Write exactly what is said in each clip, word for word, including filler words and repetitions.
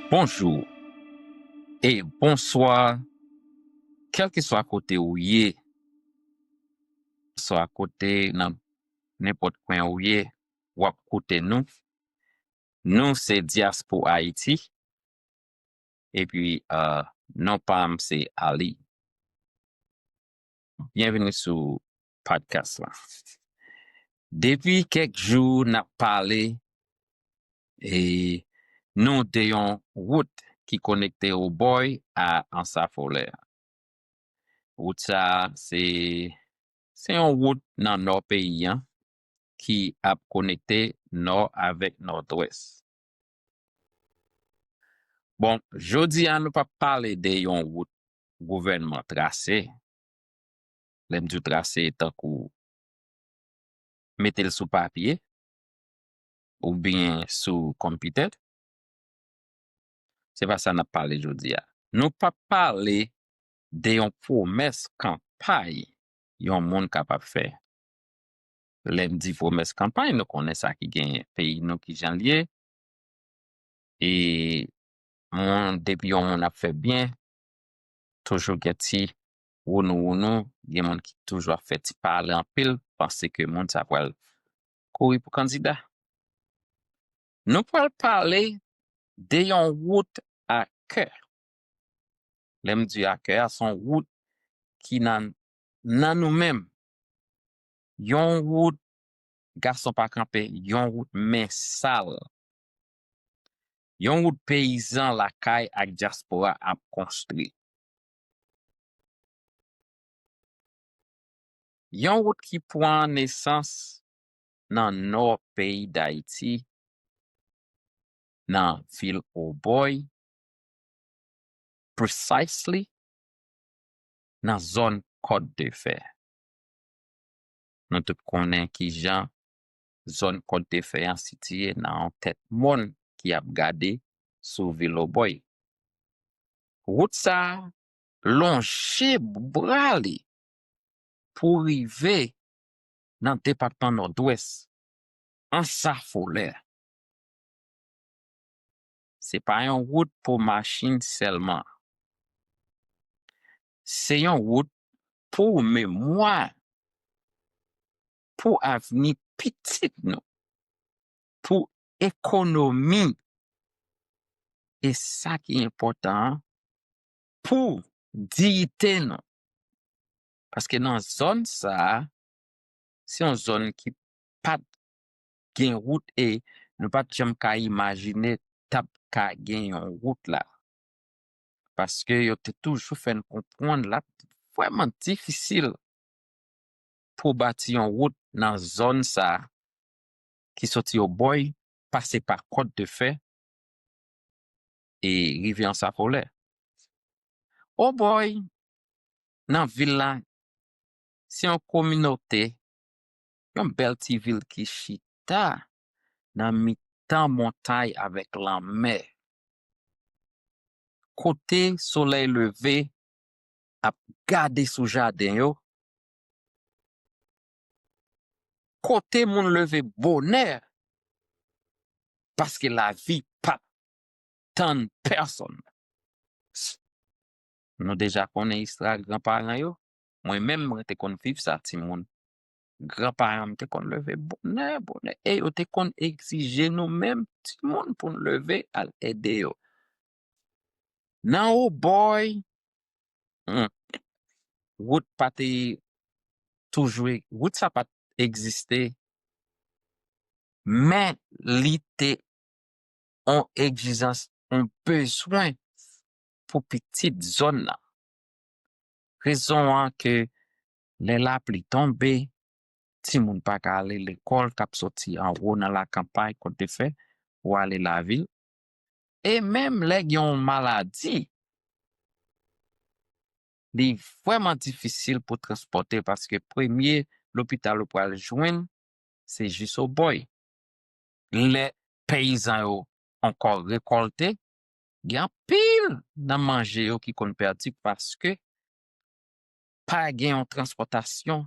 Bonjou e bonswa, kèlkeswa kote ou ye, swa kote nan nenpòt kwen ou ye, w ap koute nou. Nou se Dyaspo Ayiti, epi, euh, non pa m se Ali. Byenveni sou podcast la. Depi kèk jou n ap pale, e, nou de yon wout ki konekte Obòy a Ansa Folè. Wout sa a, se, se yon wout nan nò peyi an ki ap konekte nò avèk nòdwès. Bon, jodi a, nou p ap pale de yon wout gouvènman trase. Lè m di w trase, tankou mete l sou papye oubyen sou konpitè. Se pa sa n ap pale jodi a. Nou p ap pale de yon pwomès kanpay yon moun kapab fè. Lè m di pwomès kanpay, nou konnen sa ki genyen peyi nou, ki jan l ye. E moun, depi yon moun ap fè byen, toujou gen ti wounou wounou, gen moun ki toujou ap fè ti pale anpil, panse ke moun sa pral kouri pou kandida. Nou pral pale de yon wout a kè. Lè m di a kè a, se yon wout ki nan, nan nou menm. Yon wout gason pa kanpe, yon wout men sal. Yon wout peyizan lakay ak dyaspora ap konstwi. Yon wout ki pran nesans nan nò peyi Dayiti, nan vil Obòy, precisely nan zòn Kòt de Fè. Nou tout konnen kijan zòn Kòt de Fè an sitiye nan yon tèt mòn ki ap gade sou vil Obòy. Wout sa a lonje bra li pou rive nan depatman Nòdwès, Ansa Folè. Se pa yon wout pou machin sèlman. Se yon wout pou memwa, pou avni pitit nou, pou ekonomi. E sa ki enpòtan an, pou diyite nou. Paske nan zòn sa a, se yon zòn ki pa t gen wout e nou pa t janm ka imajine t ap ka gen yon wout la. Paske yo te toujou fè n konprann l ap vrèman difisil pou bati yon wout nan zòn sa a ki soti Obòy, pase pa Kòt de Fè e rive Ansa Folè. Obòy, nan vil la, se yon kominote, yon bèl ti vil ki chita nan mitan montay avèk lanmè. Kote solèy leve ap gade sou jaden yo, kote moun leve bonè, paske lavi p ap tann pèsonn. Nou deja konnen istwa granparan yo. Mwen menm, mwen te konn viv sa, timoun. Granparan m te konn leve bonè, bonè, e yo te konn egzije nou menm, timoun, pou n leve al ede yo. Nan Obòy, hmm, wout pa te toujou, wout sa pa t egziste, men li te yon egzijans, yon bezwen pou pitit zòn nan. Rezon an ke lè lapli tonbe, timoun pa ka ale lekòl k ap soti anwo nan lakanpay Kòt de Fè pou ale lavil. E menm lè gen yon maladi, Li vrèman difisil pou transpòte paske premye lopital ou pral jwenn, se jis obòy. Lè peyizan yo ankò rekòlte, gen anpil nan manje yo ki konn pèdi paske pa gen yon transpòtasyon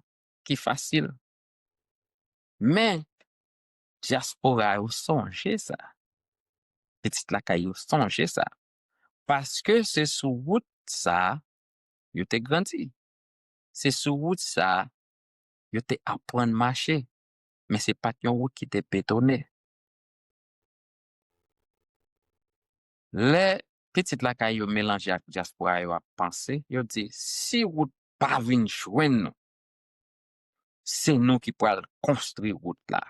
ki fasil. Men, dyaspora yo sonje sa. Pitit lakay yo sonje sa. Paske se sou wout sa a yo te grandi. Se sou wout sa a yo te aprann mache. Men se pa t yon wout ki te betone. Lè pitit lakay yo melanje ak dyaspora yo ap panse, yo di, si wout pa vin jwenn nou, se nou ki pral konstwi wout la.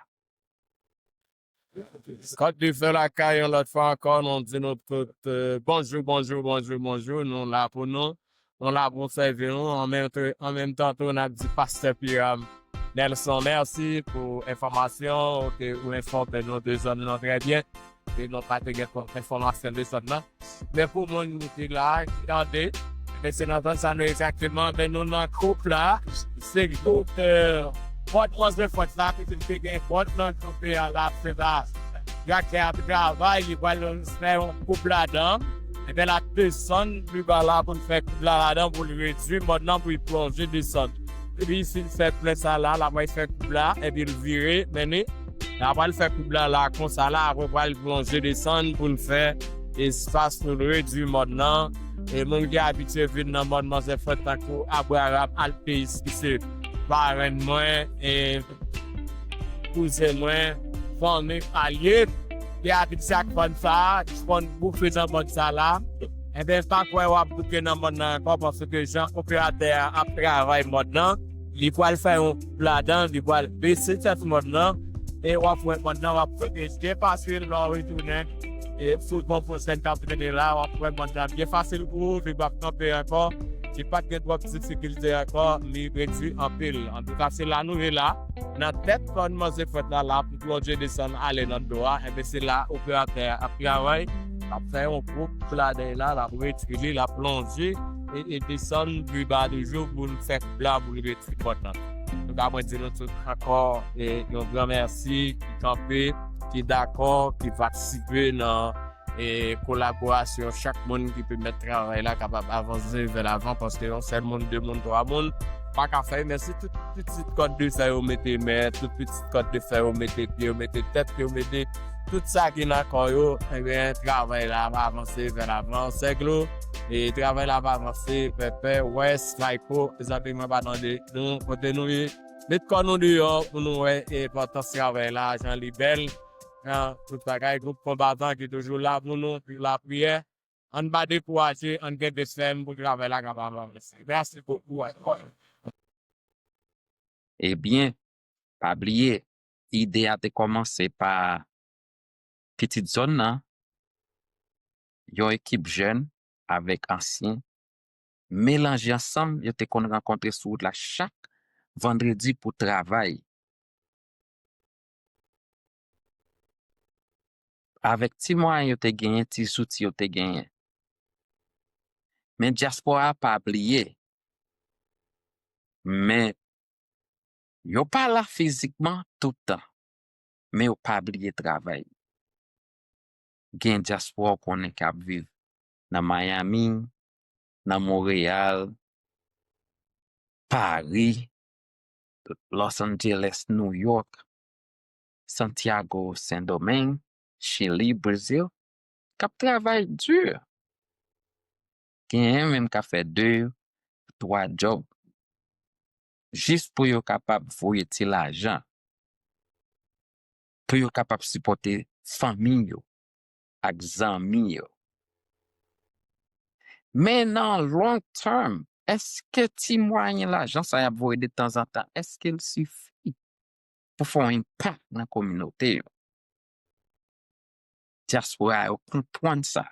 Scott Dufeu lakay yon lòt fwa ankò, nou di nou tout, euh, bonjou, bonjou, bonjou, bonjou. Nou la pou nou. Nou la pou sèvi nou. An menm, an menm tan tou, n ap di Pastè Piram Nelson, mèsi pou enfòmasyon ke ou enfòme nou de zòn nan trè byen. E nou pa te gen enfòmasyon de zòn nan. Men pou moun ki la, ki tande, men se nan zòn sa nou egzakteman, men nou nan gwoup la, se gwoup, euh, Pòt Manzefwèt la, ki te gen pòt nan kanpe a la, se la. Traktè ap travay, li pral fè yon koup ladan. Ebyen, l ap desann pi ba la pou l fè koup la ladan, pou l redui mòn nan, pou l plonje desann. Epi, si l fè plen sa la, l ap fè koup la, epi l vire, mennen. L ap pral fè koup la, la, konsa la, apre pral plonje desann pou l fè espas pou l redui mòn nan. E moun ki abitye vin nan mòn Manzè Frèt tankou Abraham Alpéus ki se parenn mwen, e kouzen mwen, fanmi, alye, ki abitye ak mòn sa a, ki konn bouke nan mòn sa la. Enben, pa kwè w ap bouke nan mòn nan ankò, paske jan operatè a ap travay mòn nan, li pral fè yon koup ladan, li pral bese tèt mòn nan, e w ap wè mòn nan, w ap wè byen fasil lè w retounen. E sou bon pwosèn k ap mennen la, w ap wè mòn nan byen fasil pou ou, li p ap kanpe ankò, li pa t gen twòp difikilte ankò, li redui anpil. Antouka, se la nou ye la, nan tèt kòn Manzè Frèt la, la pou plonje desann ale nan do a, enben se la operatè a ap travay, l ap fè yon gwo koup ladan la, l ap retire li, l ap plonje e, e desann pi ba toujou pou l fè koup la, pou l retire mòn nan. Antouka, mwen di nou tout ankò, e, yon gran mèsi ki kanpe, ki dakò, ki patisipe nan, e, kolaborasyon chak moun ki pèmèt travay la kapab avanse vè lavan, paske yon sèl moun, de moun, twa moun pa ka fè, men si tout pitit kòd de fè yo mete men, tout pitit kòd de fè yo mete pye, yo mete tèt, yo mete tout sa ki nan kò yo, ebyen, travay la va avanse vè lavan. Sèglo, e travay la va avanse, Pèpè, Wès, Mayko, zanmi mwen pa tande nou, kote nou ye, met kò nou deyò pou nou wè enpòtans travay la, jan li bèl, jan tout bagay, gwoup konbatan ki toujou la pou nou, pou lapriyè. Ann pa dekouraje, ann kenbe fèm pou travay la kapab avanse. Mèsi bokou ankò. Ebyen, pa bliye, ide a te kòmanse pa pitit zòn nan, yon ekip jèn avèk ansyen, melanje ansanm, yo te konn rankontre sou wout la chak vandredi pou travay. Avèk ti mwayen yo te genyen, ti zouti yo te genyen. Men dyaspora a pa bliye. Men yo pa la fizikman tout tan, men yo pa bliye travay. Gen dyaspora w konnen k ap viv nan Miami, nan Montréal, Paris, Los Angeles, New York, Santiago, Sendomeng, Chili, Brezil, k ap travay di. Genyen menm k ap fè de, twa djòb, jis pou yo kapab voye ti lajan, pou yo kapab sipòte fanmi yo ak zanmi yo. Men nan long term, èske ti mwayen lajan sa y ap voye de tanzantan, èske l sifi pou fè yon enpak nan kominote yo? Dyaspora yo konprann sa.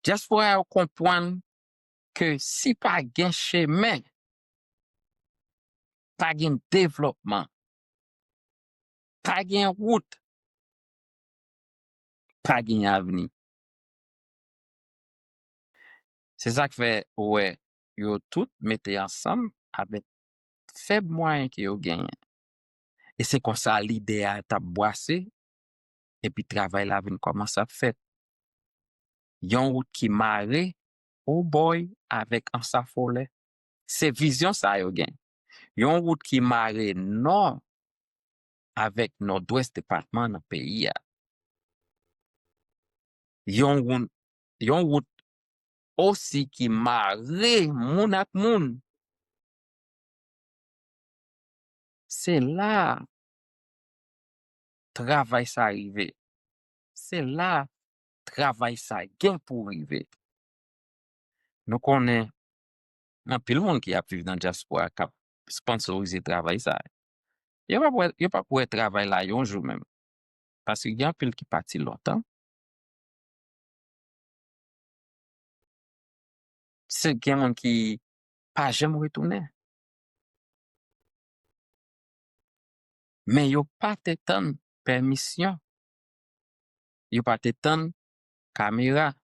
Dyaspora yo konprann ke si pa gen chemen, pa gen devlòpman, pa gen wout, pa gen avni. Se sa k fè ou wè yo tout mete ansanm avèk fèb mwayen ke yo genyen. E se konsa lide a t ap bwase, epi travay la vin kòmanse ap fèt. Yon wout ki mare Obòy avèk Ansafolè. Se vizyon sa yo gen. Yon wout ki mare Nò avèk Nòdwès depatman nan peyi a. Yon wout, yon wout osi ki mare moun ak moun. Se la travay sa rive. Se la travay sa gen pou rive. Nou konnen anpil moun ki ap viv nan dyaspora k ap sponsorize travay sa. Yo p ap wè, yo p ap wè travay la yon jou menm. Paske gen anpil ki pati lontan. Se gen moun ki pa janm retounen. Men yo pa te tann pèmisyon. Yo pa te tann kamera.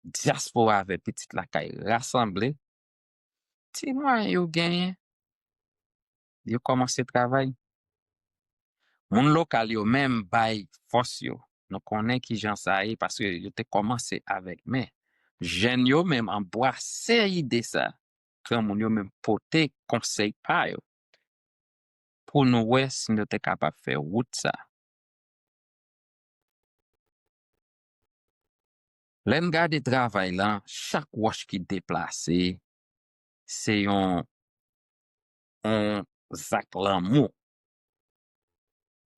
Dyaspora avè pitit lakay rasanble. Ti mwayen yo genyen, yo kòmanse travay. Moun lokal yo menm bay fòs yo. Nou konnen ki jan sa ye paske yo te kòmanse avèk men. Jèn yo menm anbwase ide sa. Granmoun yo menm pote konsèy pa yo pou nou wè si nou te kapab fè wout sa. Lè n gade travay lan, chak wòch ki deplase, se yon, yon zak lanmou.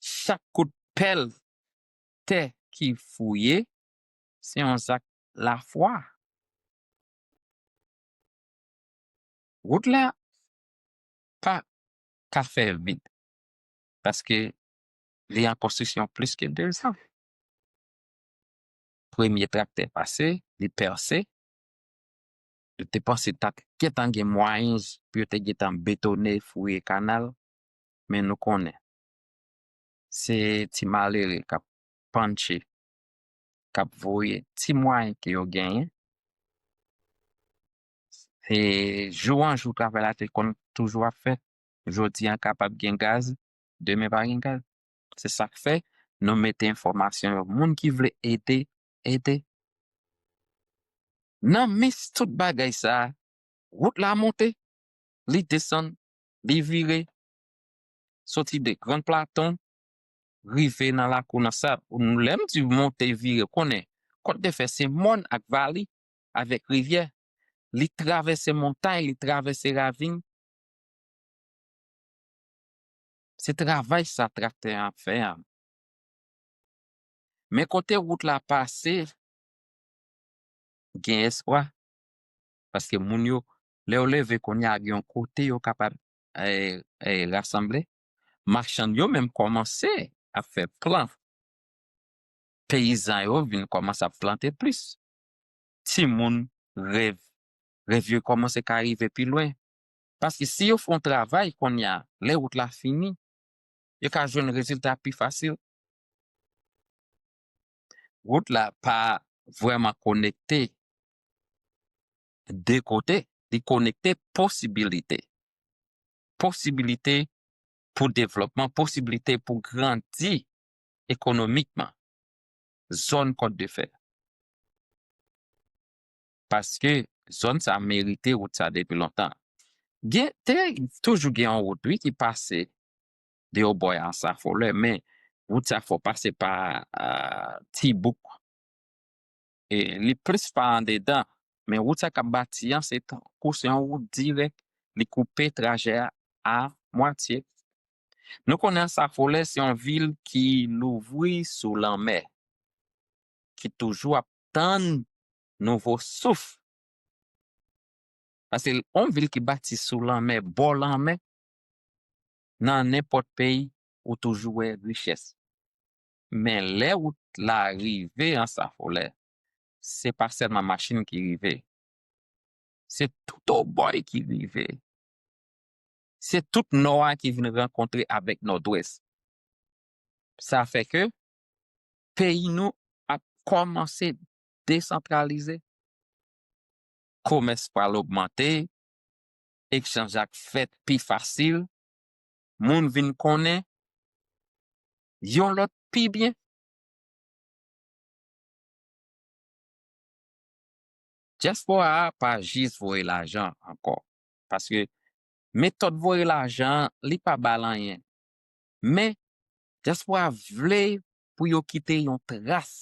Chak kout pèl tè ki fouye, se yon zak lafwa. Wout la pa ka fè vid, paske li an konstriksyon plis ke de zan. Premye traktè pase, li pèse. Yo te panse ta gentan gen mwayen pou yo te gentan betone, fouye kanal, men nou konnen se ti malere k ap panche, k ap voye ti mwayen ke yo genyen. E jou an jou, travay la te konn toujou ap fèt. Jodi an kapab gen gaz, demen pa gen gaz. Se sa k fè nou mete enfòmasyon yo. Moun ki vle ede, ede. Nan mis tout bagay sa, wout la monte, li desann, li vire, soti de Grann Platon, rive nan lakou nan sa. Lè m di monte vire, konnen, Kòtdefè se mòn ak vali avèk rivyè. Li travèse montay, li travèse ravin. Se travay sa traktè an ap fè a. Men kote wout la pase, gen espwa. Paske moun yo, lè yo leve kounye a, gen yon kote yo kapab, eh, eh, rasanble. Machann yo menm kòmanse ap fè plan. Peyizan yo vin kòmanse ap plante plis. Timoun rèv, rèv yo kòmanse ka rive pi lwen. Paske si yo fè yon travay kounye a, lè wout la fini, yo ka jwenn rezilta pi fasil. Wout la pa vrèman konekte de kote, li konekte posibilite. Posibilite pou devlòpman, posibilite pou grandi ekonomikman. Zòn Kòtdefè. Paske zòn sa merite wout sa depi lontan. Gen, te toujou gen yon wout, wi, ki pase de Obòy a Ansafolè, men wout sa fò pase pa, ah, Tibouk. E li plis pa andedan, men wout sa k ap bati an, se tankou se yon wout dirèk, li koupe trajè a a mwatye. Nou konnen Ansafolè se yon vil ki louvri sou lanmè, ki toujou ap tann nouvo souf. Paske yon vil ki bati sou lanmè, bò lanmè, nan nenpòt peyi, ou toujou wè richès. Men lè wout la rive Ansafolè, se pa sèlman machin ki rive. Se tout Obòy ki rive. Se tout Nò a ki vin rankontre avèk Nòdwès. Sa fè ke peyi nou ap kòmanse desantralize, komès pral ogmante, echanj ap fèt pi fasil, moun vin konnen yon lòt pi byen. Dyaspora a pa jis voye lajan ankò, paske metòd voye lajan an, li pa ba l anyen. Men, dyaspora vle pou yo kite yon tras,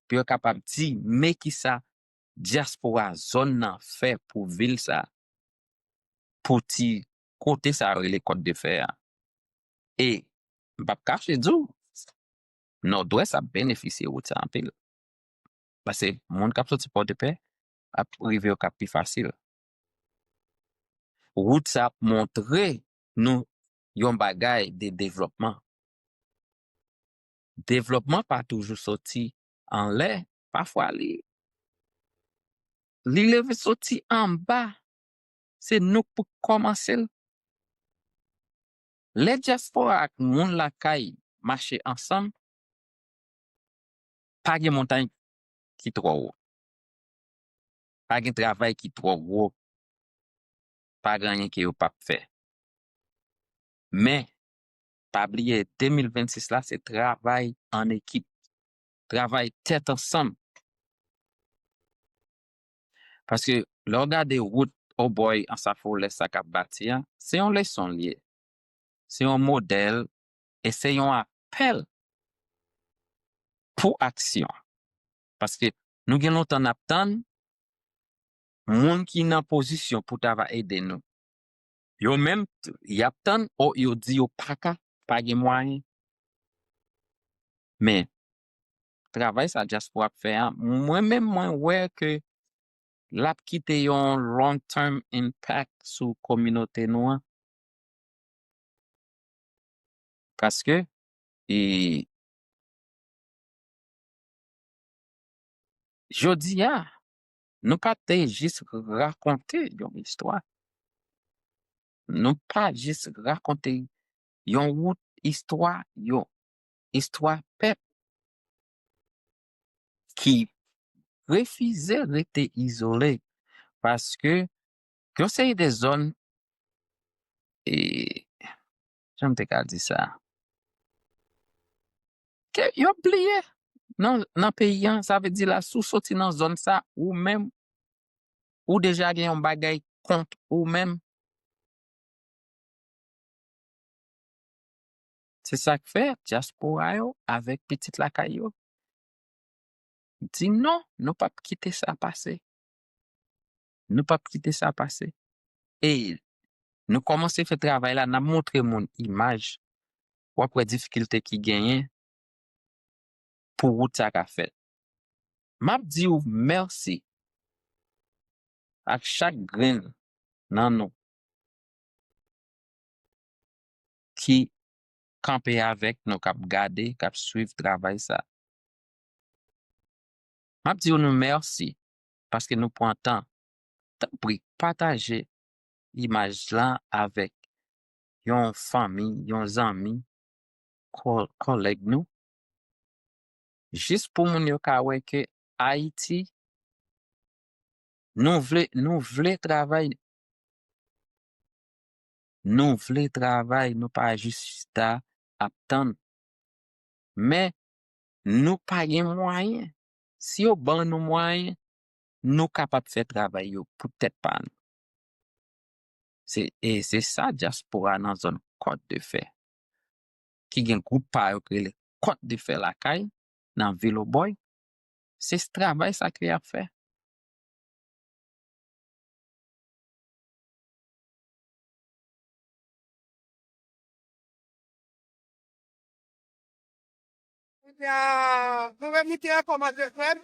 pou yo kapab di, men kisa dyaspora zòn nan fè pou vil sa, pou ti kote sa yo rele Kòt de Fè a. E m p ap kache di w, Nòdwès ap benefisye wout sa anpil. Paske moun k ap soti Pòdepè ap rive Okap pi fasil. Wout sa ap montre nou yon bagay de devlòpman. Devlòpman pa toujou soti anlè, pafwa li, li leve soti anba. Se nou k pou kòmanse l. Lè dyaspora ak moun lakay mache ansanm, pa gen montay ki twò wo. Pa gen travay ki twò gwo. Pa gen anyen ke yo p ap fè. Men, pa bliye, de mil vennsis la, se travay an ekip. Travay tèt ansanm. Paske lè w gade wout Obòy Ansafolè sa k ap bati a, se yon leson l ye. Se yon modèl e se yon apèl pou aksyon. Paske nou gen lontan n ap tann moun ki nan pozisyon pou ta va ede nou. Yo menm, y ap tann, o, yo di yo pa ka, pa gen mwayen. Men, travay sa dyaspora ap fè a, mwen menm, mwen wè ke l ap kite yon long term impact sou kominote nou an. Paske, e, jodi a, nou pa te jis rakonte yon istwa. Nou pa jis rakonte yon wout, istwa, yon istwa pèp ki refize rete izole, paske yon seri de zòn, e, jan m te ka di sa, ke yo bliye nan, nan peyi an. Sa vle di la, si w soti nan zòn sa, ou menm, ou deja gen yon bagay kont ou menm. Se sa k fè dyaspora yo avèk pitit lakay yo di non, nou p ap kite sa pase. Nou p ap kite sa pase. E nou kòmanse fè travay la, n ap montre moun imaj, w ap wè difikilte ki genyen pou wout sa ka fèt. M ap di w mèsi ak chak grenn nan nou ki kanpe avèk nou, k ap gade, k ap swiv travay sa. M ap di nou mèsi paske nou pran tan. Tanpri, pataje imaj la avèk yon fanmi, yon zanmi, kò-, kòlèg nou. Jis pou moun yo ka wè ke Ayiti, nou vle, nou vle travay. Nou vle travay, nou pa jis chita ap tann. Men, nou pa gen mwayen. Si yo ban nou mwayen, nou kapab fè travay yo pou tèt pa nou. Se, e se sa dyaspora nan zòn Kòt de Fè, ki gen gwoup pa yo ki rele Kòt de Fè lakay, nan vil Obòy, se travay sa ke y ap fè. Ebyen, nou envite ankò Madre Frèm,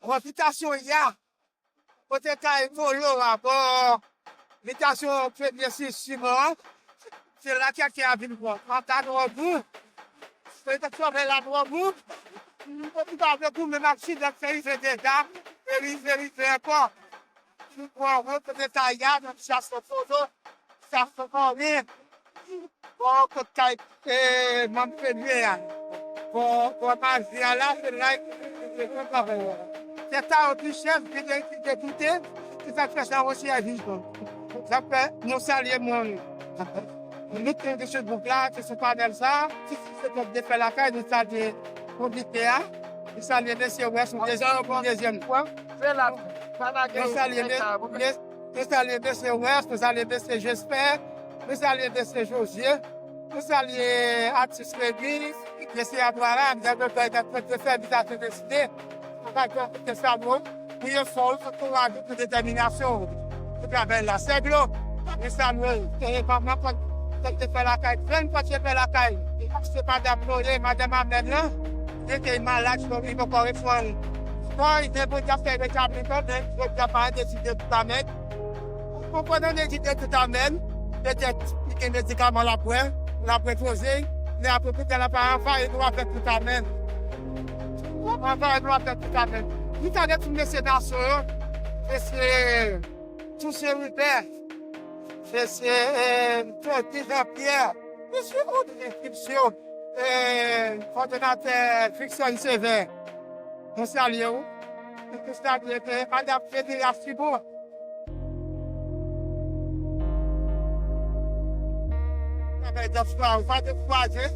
bò bitasyon ya, kote kay Volo a, bò bitasyon premye si siman an, se la ke atè a vin pran. Anta twò gou, se te twò bèl la twò gou, nou pa vle gou menm aksidan k fè rive deja, e rive, rive ankò. Sou pran wout kote Tayad, nan Chaston Foto, Chaston Kòni. Bò kot kay, e, manm premye a. Bò, bò maji a la, se la, Se sa yo pi chèf ki te, ki te doute, ki sa k fè sa osi a viv. Sa fè nou salye moun. Nou tout moun ki sou gwoup la, ki sou panèl sa, ki sou sektè de fè lakay, nou salye konbite a. Nou salye mesye Wès, nou dezyèm, dezyèm fwa. Nou salye, nou salye mesye Wès, nou salye mesye Jespè, nou salye mesye Jozye. Nou salye atis Remy, mesye Abraham, dènye fè, dènye fè envitasyon deside. Antanke te salye w, pou efò w, pou kouraj ou, pou detèminasyon w, pou travay la. Sèglo, nou salye w, te kòman kòt te fè lakay, grenn kòt te fè lakay. Se madanm Noye, madanm Amèn lan, li te malad, li poko reprann kò, li te pou di ap fè retabli kò, men jodi a pa deside tout amèn. Ou konprann, an medite tout amèn. Petèt, li gen medikaman l ap pran, l ap repoze, men apre tout la pa anvayi nou avèk tout amèn. Anvayi nou avèk tout amèn. Nou ta gen tout mesye Naso yo, mesye Tousen Ripè, mesye, eh, Toti Jean Pierre, mesye Rodrigue Fipsyo, eh, kòdonatè Fiction Sévère. Nou salye w. Nou tou salye ke madanm Federa Sibon. Travay dyaspora, ou pa dekouraje.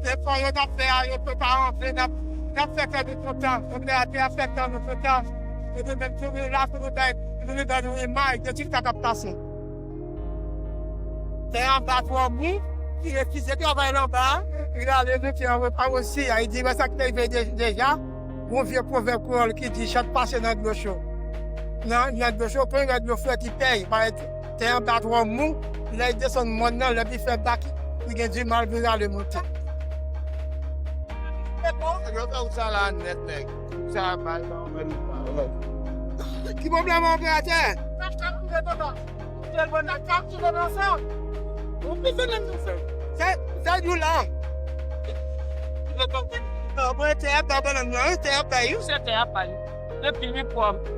Efò yo n ap fè a, yo pe pa rantre, n ap, n ap fè kè nou kontan. Moun la te ap fè kè nou kontan. E nou menm tou, nou la pou nou bay, pou nou bay nou imaj de tout sa k ap pase. Tè anba twò mou, ki refize travay l anba, li ale mete an repa osi. A, li di, wè sa k te rive de-, deja, gon vye pwovèb kreyòl ki di, chat pase nan dlo cho. Nan, nan dlo cho, pran nan dlo frèt, li pèy. Parèt tè anba twò mou, lè li desann mòn nan, lè li fè bak, li gen dimal pou l ale monte. Yo fè wout sa la nèt, nèg. Sa mal, sa mal. Ki pwoblèm an, operatè? Tèl bon nan kap ki bon nan sa. Ou pi fè nan nou fè. Sa, sa di w la. Mwen te ap ba nan mwen, te ap ba yo. Se te ap ba yo. Epi li pwòp.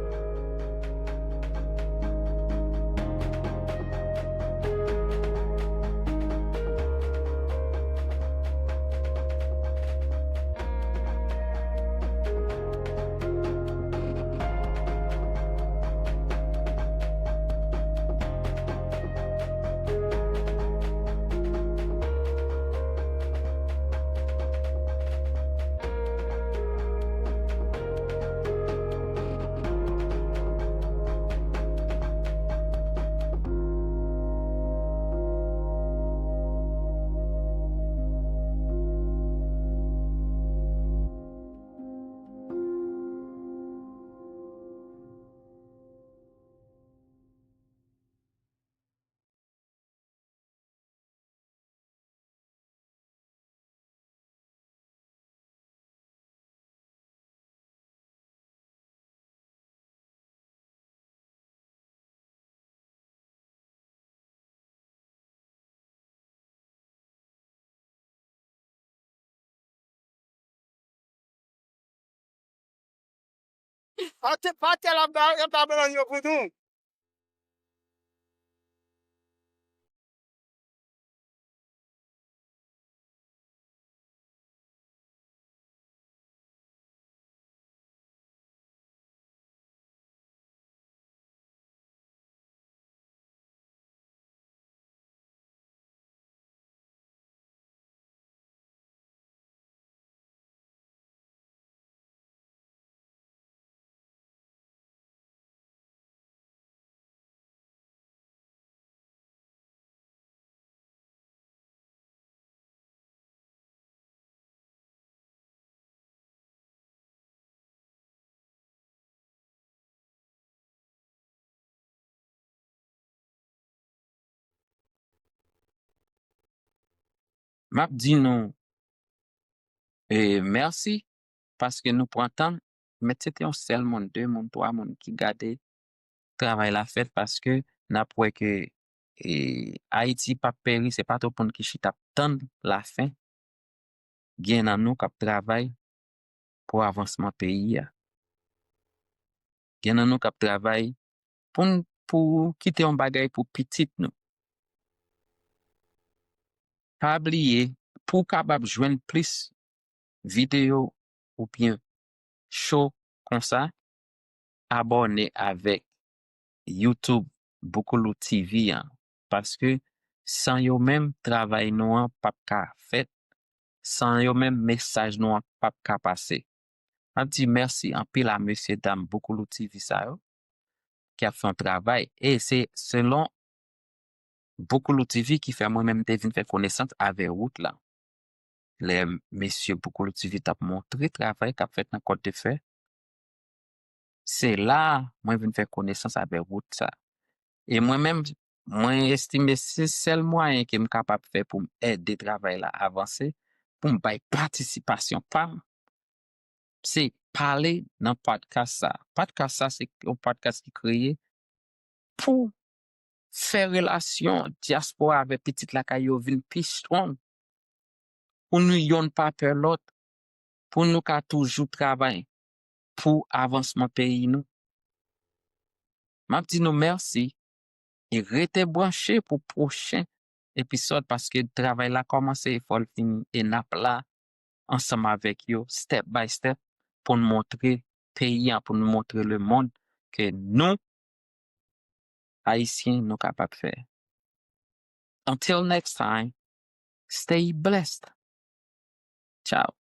Pa te, pa te la ba, yo pa ban yo pou nou. M ap di nou, e, mèsi paske nou pran tan, mèt se te yon sèl moun, de moun, twa moun ki gade travay la fèt, paske n ap wè ke, e, Ayiti p ap peri, se pa twòp moun ki chita ap tann lafen. Gen nan nou k ap travay pou avansman peyi a. Gen nan nou k ap travay pou n, pou kite yon bagay pou pitit nou. Pa bliye, pou w kapab jwenn plis videyo oubyen cho konsa, abòne avèk YouTube Boukoulou T V an, paske san yo menm, travay nou an p ap ka fèt, san yo menm, mesaj nou an p ap ka pase. M ap di mèsi anpil a mesye dam Boukoulou T V sa yo ki ap fè yon travay. E se selon Boukoulou T V ki fè mwen menm te vin fè konesans avè wout la. Lè mesye Boukoulou T V t ap montre travay k ap fèt nan Kòt de Fè, se la a mwen vin fè konesans avè wout sa. E mwen menm, mwen estime se sèl mwayen ke m kapab fè pou m ede travay la avanse, pou m bay patisipasyon pa m, se pale nan podcast sa. Podcast sa se yon podcast ki kreye pou fè relasyon dyaspora avèk pitit lakay yo vin pi strong, pou nou yonn pa pè lòt, pou nou ka toujou travay pou avansman peyi nou. M ap di nou mèsi e rete branche pou pwochen episòd, paske travay la kòmanse e fò l fini, e n ap la ansanm avèk yo, step by step, pou n montre peyi an, pou n montre lemonn ke nou, Ayisyen, nou kapab fè. Until next time, stay blessed. Ciao.